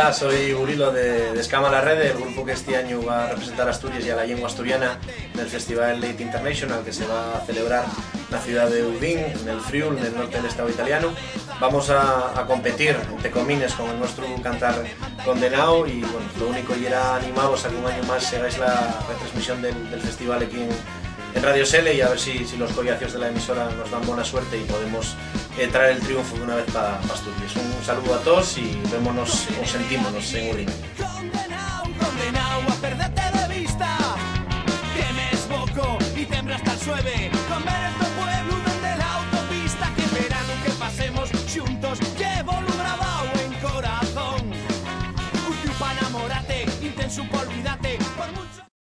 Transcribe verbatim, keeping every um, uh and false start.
Hola, soy Urilo de, de Escama la Rede, el grupo que este añu va a representar Asturies y a la llingua asturiana nel Festival Late International, que se va a celebrar na ciudá de Udín, nel Friul, nel norte del estao italianu. Vamos a, a competir, ente comines, con el nuestru cantar condenao y, bueno, lo único yera animavos a que un añu más segáis la retransmisión del, del festival aquí en, en Radio Sele y a ver si, si los collacios de la emisora nos dan bona suerte y podemos, eh, traer el triunfo d'una vez pa, pa Asturies. Un saludo a toos y vémonos, o sentímonos en Udín.